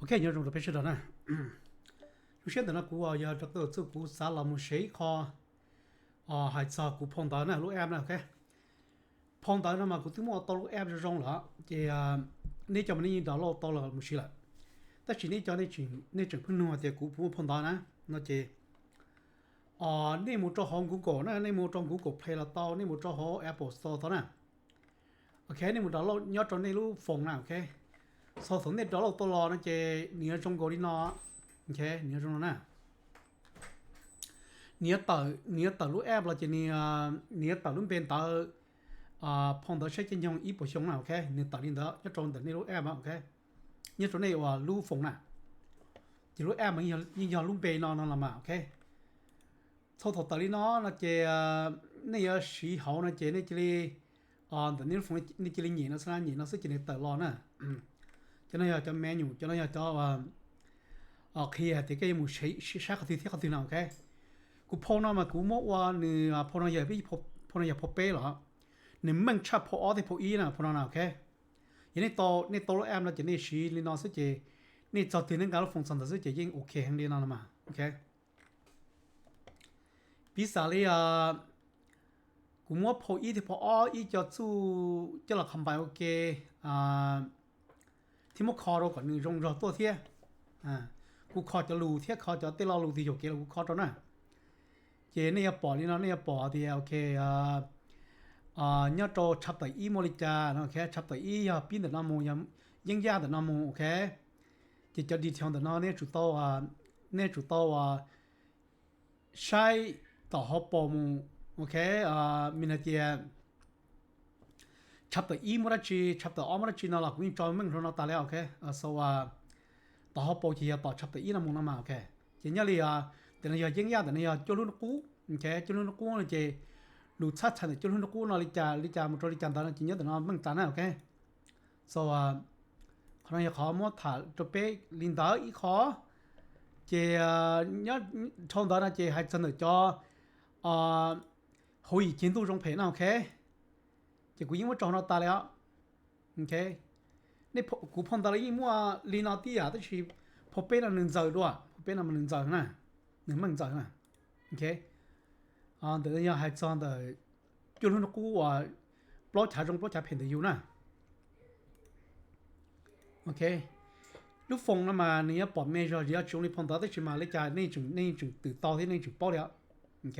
Ok, nyob zoo rau peb sawv daws na. Lub sij hawm ntawm no kuv yog rau txuj kuv xav los mus share ib qho hais txog kuv phau ntawv na, lub app na, ok. Phau ntawv no mas kuv twb muaj tau lub app zoo zoo lawm, ces nej cov mas nej yeej download tau los mus siv lawm. Tab sis nej cov nej tseem pheej nug tias kuv puas muaj phau ntawv na, no ces nej mus rau hauv Google na, nej mus rau Google Play los tau, nej mus rau hauv Apple Store tau na. Ok, nej mus download nyob rau nej lub phone na, ok. So thaum nej download tau los no ces nws yuav zoo nkaus li no, ok, nws yuav zoo no na. Nws yuav tawm, nws yuav tawm lub app los ces nws yuav tawm lub npe ntawv, phau ntawv saib caij nyoog ib puas xyoo na, ok, nws tawm li ntawd nyob rau ntawm nej lub app, ok, nyob rau nej uas lub phone na. Ces lub app mas yeej yog lub npe no no los mas, ok. Txhua thaum tawm li no no ces nej yuav siv hauv no ces nej cia li, ntawm nej lub phone nej cia li nyem no xwb na, nyem no xwb ces nws tawm los na. Cov no yog cov menu, cov no yog cov qhia hais tias koj yuav mus saib qhov twg thiab qhov twg no, ok. Kuv phau no mas kuv muab ua nws, phau no yog, phau no yog phau peb los, nws meej tshaj phau ob thiab phau ib na, phau no na, ok. Yog nej tau, nej tau lub app no ces nej siv li no xwb ces nej txog twg nej nqa lub phone txog ntawd xwb ces yeej ok heev li no los mas, ok. Piv xam li kuv muab phau ib thiab phau ob ib co txuj coj los compile ua ke thiab muab kho rau kom nws zoo zog tuaj thiab. Kuv kho cov lus thiab kho cov tej lo lus twg yuam kev los kuv kho rau na. Ces nej yuav pom li no, nej yuav pom tias, ok, nyob rau chapter ib muaj li cas no, ok, chapter ib yog pib ntawm no mus, yog yeeb yaj ntawm no mus, ok. Ces cov detail ntawm no nej tsum tau, nej tsum tau saib tom hauv paus mus, ok. Me hais tias chapter ib muaj dab tsi, chapter ob muaj dab tsi no los kuv yeej tso meej rau no tas li, ok. So tom hauv paus ces yog tom chapter ib no mus no mas, ok. Ces nyob li ntawm no yog yeeb yaj, ntawm no yog cuaj lub hnub qub, ok, cuaj lub hnub qub no ces lus txhab txhais ntawm cuaj lub hnub qub no li cas li cas mus rau li cas ntawd no ces nyob ntawm no meej tas na, ok. So qhov no yog qhov muab tham rau peb li ntawd ib qho. Ces nyob dhau ntawd no ces hais txog ntawm cov hauv yim ceg ntuj zoo phem no, ok. Ces kuv yeej muab tso no tas li os. Ok, kuv phau ntawv los yeej muaj li no tib yam tab sis phau peb no nws ntxaws dua, phau peb no mas nws ntxaws na, nws meej ntxaws na. Ok, ntawm no yog hais txog ntawm cuaj lub hnub qub uas plaub chav zoo plaub chav phem ntawm yus na. Ok, lub phone no mas nws yuav pom me zog yuav tsis zoo li phau ntawv tab sis mas li cas nej tseem twm tau thiab nej tseem paub li os. Ok,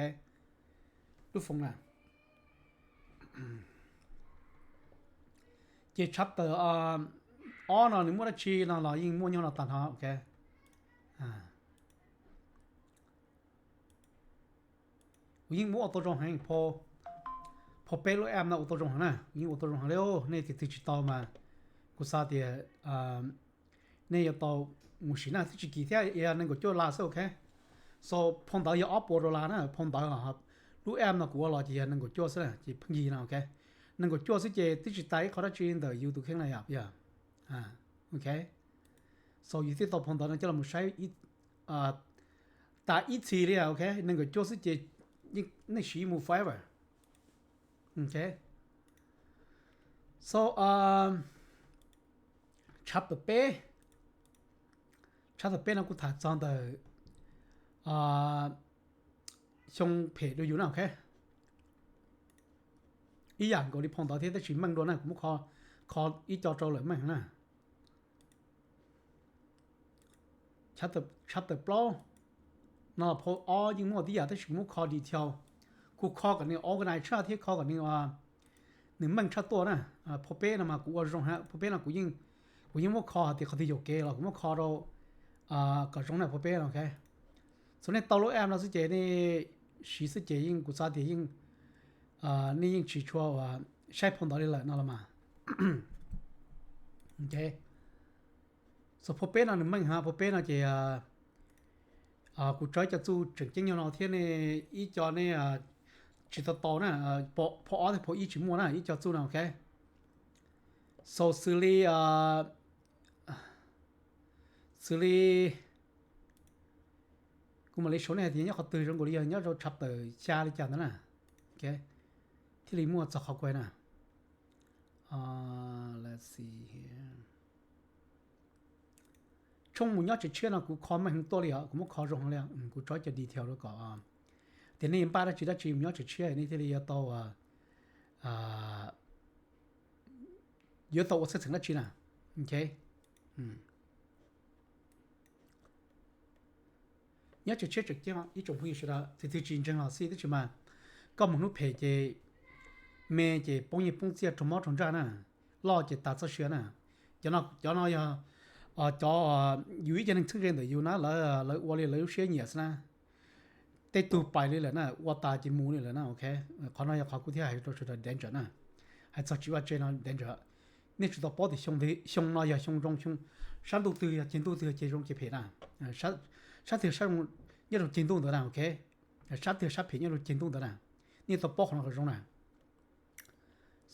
lub phone na. Ces chapter ob no nws muaj dab tsi no los yeej muaj nyob no tag nrho, ok. Kuv yeej muab ua tau zoo heev, phau peb lub app no ua tau zoo heev na, kuv yeej ua tau zoo heev li. Nej tus twg tsis tau mas kuv xav tias nej yuav tau mus sim na, twb tsis kim thiab, yog nees nkaum cuaj las xwb, ok. So phau ntawv yog ob puas dollar na, phau ntawv, lub app no kuv ua los ces yog nees nkaum cuaj xwb na, ces pheej yig no, ok. Nees nkaum cuaj xwb ces twb tsis tas ib qho dab tsi ntawm yus tus kheej na yom, yog. Ok, so yus thiaj tau phau ntawv no coj los saib tas ib txhis li, ok. Nees nkaum cuaj xwb ces nej siv mus forever. Ok, so chapter peb, chapter peb no kuv tham txog ntawm xyoo phem rau yus na, ok. Ib yam nkaus li phau ntawv thiab tab sis meej dua na, kuv muab kho ib co rau lawm meej na. Chapter plaub no phau ob yeej muaj tib yam tab sis kuv muab kho detail, kuv kho kom nws organize tshaj thiab kho kom nws, nws meej tshaj tuaj na. Phau peb no mas kuv ua zoo hab, phau peb no kuv yeej, kuv yeej muab kho hais tias qhov twg yuam kev los kuv muab kho rau kom zoo na phau peb no, ok. Txhua nej tau lub app no xwb ces nej siv xwb ces yeej kuv xav tias yeej, nej yeej tsis tshua uas saib phau ntawv li lawm no los mas. Ok, so phau peb no nws meej hab, phau peb no ces kuv tso ib co txuj tseem ceeb nyob no thiab nej ib co nej tsis tau tau na, phau ob thiab phau ib tsis muaj na, ib co txuj no, ok. So xws li, xws li kuv mam li sau nej hais tias nyob qhov twg, zoo nkaus li yog nyob rau chapter xya li cas ntawd na, ok, thiaj li muaj txog qhov kuv hais na. Let's see here. Tshooj mus nyob tsev tshiab no kuv kho meej heev tuaj li os, kuv muab kho zoo heev li os. Kuv tso ib co detail rau kom tias nej npaj dab tsi dab tsi mus nyob tsev tshiab nej thiaj li yuav tau, yuav tau ua txheej txheem dab tsi na. Ok, nyob tsev tshiab tseem ceeb ib tsoom phooj ywg sawv daws, txhua tus tsis ntseeg los xij tab sis mas koj mus hnub phem ces me ces poob nyiaj poob txiaj raug mob raug ntsaj na, loj ces tas txoj sia na. Cov no yog cov yus ib co neeg txheeb ze ntawm yus na, lawv ua li lawv lub siab nyiam xwb na. Tej tug pais li lawm na, ua tas ces mus li lawm na. Ok, qhov no yog qhov kuv thiaj hais rau sawv daws danger na. Hais txog tsiv vaj tse no danger. Nej tsum tau paub tias xyoo no yog xyoo zoo, xyoo sab ntuj twg yog ceg ntuj twg yog ceg zoo ceg phem na. Sab twg sab zoo nyob rau ceg ntuj ntawd na. Ok, sab twg sab phem nyob rau ceg ntuj ntawd na. Nej tau paub qhov no kom zoo na.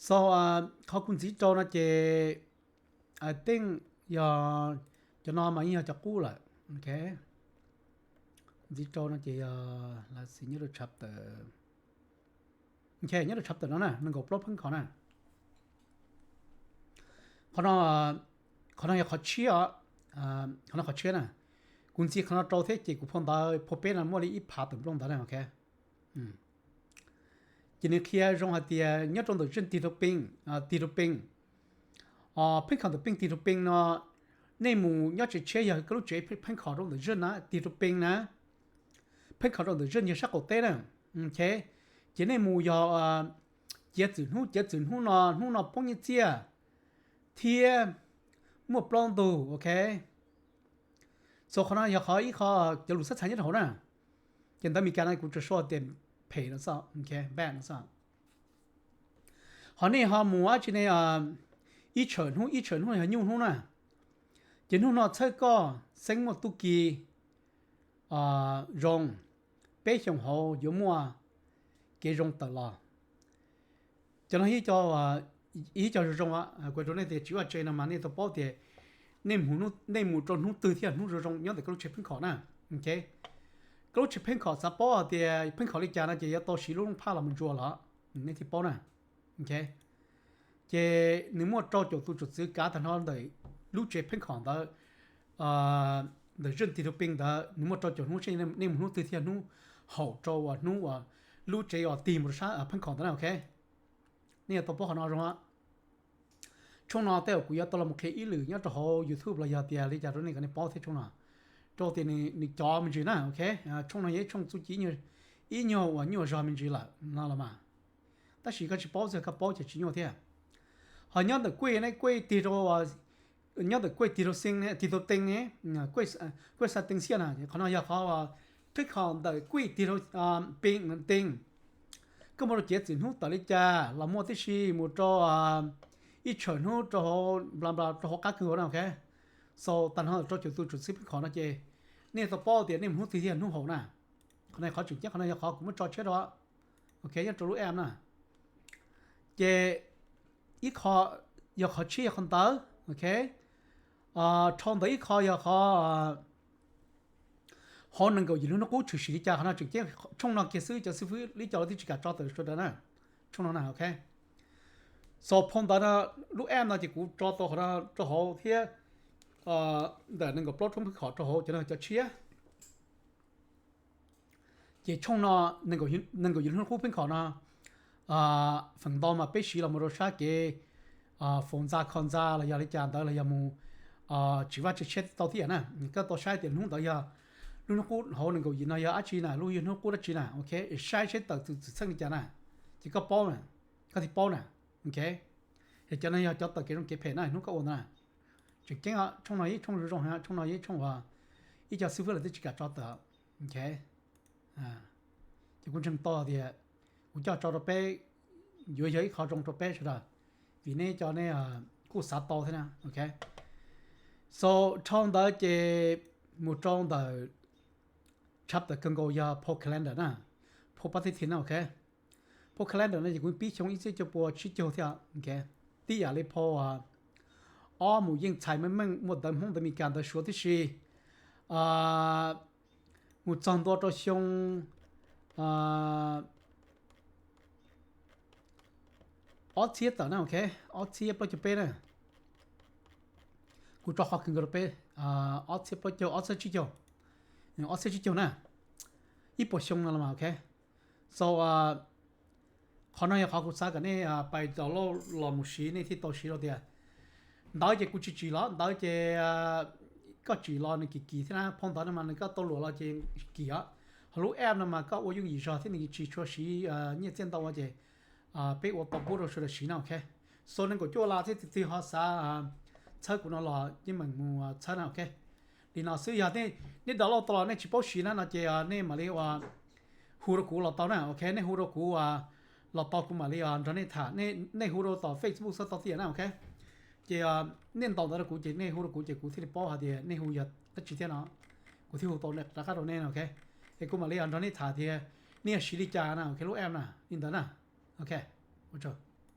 So qhov kuv ntxiv rau no ces teej yog cov no mas yeej yog cov qub lawm. Ok, ntxiv rau no ces yog las xis nyob rau chapter, ok, nyob rau chapter no na, nees nkaum plaub pheej khom na. Qhov no, qhov no yog qhov tshiab os. Qhov no qhov tshiab na. Kuv ntxiv qhov no rau thiab ces kuv phau ntawv phau peb no muaj li ib phav tawm nplooj ntawd na. Ok, ces nws qhia zoo hais tias nyob rau ntawm zej tig rau pee, tig rau pee, pheej khom ntawm pee tig rau pee no, nej mus nyob tsev tshiab yog koj lub tsev pheej khom rau ntawm zej na, tig rau pee na, pheej khom rau ntawm zej yog sab qaum teb na. Ok, ces nej mus yog ciav txwm hnub, ciav txwm hnub no, hnub no poob nyiaj txiaj thiab muaj plaub ntug. Ok, so qhov no yog qhov ib qho cov lus xab txhais nyob rau hauv na. Ces ntawv Meskas no kuv tsuas sau tias phem no xwb, bad no xwb. Ho nej ho mus dab tsi ne, ib tshawm hnub ib tshawm hnub yog nyuj hnub na. Ces hnub no txhawb koj xeeb muaj tub ki zoo, peb xyoos hauv yuav muaj kev zoo tawm los. Cov no ib co zoo zoo, kuv rau nej tias tsiv vaj tse no mas nej tau paub tias nej mus rau hnub twg thiaj hnub zoo zoo nyob ntawm koj lub tsev pheej khom na. Ok, koj lub tsev pheej khom xav paub hais tias pheej khom li cas no ces yuav tau siv lub rooj phaj los mus ntsuas los nej thiaj paub na. Ok, ces nws muaj rau caum tus tswv txwv kav tag nrho ntawm lub tsev pheej khom ntawd, ntawm zej tig rau pee ntawd nws muaj rau caum hnub seb nej mus hnub twg thiaj hnub haum rau uas hnub uas lub tsev uas tig mus rau sab pheej khom ntawd na. Ok, nej yuav tau paub qhov no zoo. Tshooj no tej zaum kuv yuav tau los qhia ib lwm nyob rau hauv YouTube los yog tias li cas rau nej kom nej paub thiab tshooj no, rau tias nws cov me ntsis na. Ok, tshooj no yog ib tshooj txuj ci ib nyuag uas nyuaj zog me ntsis lawm no los mas, tab sis koj tsis paub xwb, koj paub ces tsis nyuaj thiab. Ho nyob ntawm kuj ne, kuj tig rau, nyob ntawm kuj tig rau xee, tig rau tee ne, kuj xa tee xiaj na, qhov no yog qhov pheej khom ntawm kuj tig rau pee tee. Koj mus rau ciav txwm hnub tawm li cas los muaj tib si mus rau ib tshawm hnub rau hauv npla npla rau hauv qab kawg na. Ok, so tag nrho rau caum tus tswv txwv pheej khom no ces nej tau paub tias nej mus hnub twg thiaj hnub haum na. Qhov no qhov tseem ceeb, qhov no yog qhov kuv muab tso tshiab rau, ok, nyob rau lub app na. Ces ib qho yog qhov tshiab yog qhov ntawd. Ok, dhau ntawd ib qho yog qhov hauv nees nkaum yim lub hnub qub tshwm sim li cas, qhov no tseem ceeb. Tshooj no kiag xwb cov xib fwb li cov los twb tsis kam tso tawm sawv daws na. Tshooj no na. Ok, so phau ntawv no, lub app no ces kuv tso tau qhov no rau hauv thiab ntawm nees nkaum plaub tshooj pheej khom rau hauv cov no cov tshiab. Ces tshooj no nees nkaum yim lub hnub qub pheej khom no feem ntau mas peb siv los mus rau sab kev faus ntxa kho ntxa los yog li cas ntawd los yog mus tsiv vaj tse tshiab tau thiab na. Koj tau saib tias hnub ntawd yog lub hnub qub hauv nees nkaum yim no yog dab tsi na, lub hnub qub dab tsi na. Ok, saib seb tawm txwm txheej li cas na, ces koj paub na, koj thiaj paub na. Ok, es cov no yog cov tawm kev zoo kev phem na hnub koj ua ntawd na. Tseem ceeb, tshooj no yog ib tshooj zoo zoo, tshooj no yog ib tshooj uas ib co xib fwb los twb tsis kam tso tawm. Ok, ces kuv ntseeg tau tias kuv coj tso rau peb yuav yog ib qho zoo rau peb sawv daws, vim nej cov nej kuj xav tau thiab na. Ok, so dhau ntawd ces mus rau ntawm chapter kawg nkaus yog phau calendar na, phau pab tib thi na. Ok, phau calendar no ces kuv pib xyoo ib txhiab cuaj pua tsib caug thiab. Ok, tib yam li phau ob mus yeej txhais meej meej muaj ntawv Hmoob ntawv Meskas ntawv Suav tib si, mus txog ntua rau xyoo ob txhiab tawm na. Ok, ob txhiab plaub caug peb na, kuv tso qhov kawg nkaus rau peb ob txhiab plaub caug, ob txhiab tsib caug, ob txhiab tsib caug na, ib puas xyoo no los mas, ok. So qhov no yog qhov kuv xav kom nej pais download los mus siv, nej thiaj tau siv rau tias ntawv ces kuv tsis tsim los, ntawv ces koj tsim los nws kim kim thiab na, phau ntawv no mas nws koj tau luam los ces kim os. Ho lub app no mas koj ua yooj yim zog thiab nws tsis tshua siv nyiaj txiaj ntau ua ces peb ua tau pub rau sawv daws siv na, ok. So nees nkaum cuaj las thiab txi txi ho xav txhawb kuv no los yeej meem mus txhawb na, ok. Li no xwb, yog nej download tau los nej tsis paub siv na no ces nej mam li ua hu rau kuv los tau na, ok. Nej hu rau kuv los tau, kuv mam li nrog nej tham. Nej hu rau tom Facebook xwb tau tiag na, ok. Ces nej ntaus ntawv rau kuv ces nej hu rau kuv ces kuv thiaj li paub hais tias nej hu yog dab tsi thiab no, kuv thiaj hu tau rov qab rau nej no, ok. Es kuv mam li nrog nej tham tias nej yuav siv li cas na, ok, lub app na li ntawd na, ok. Ua tsaug.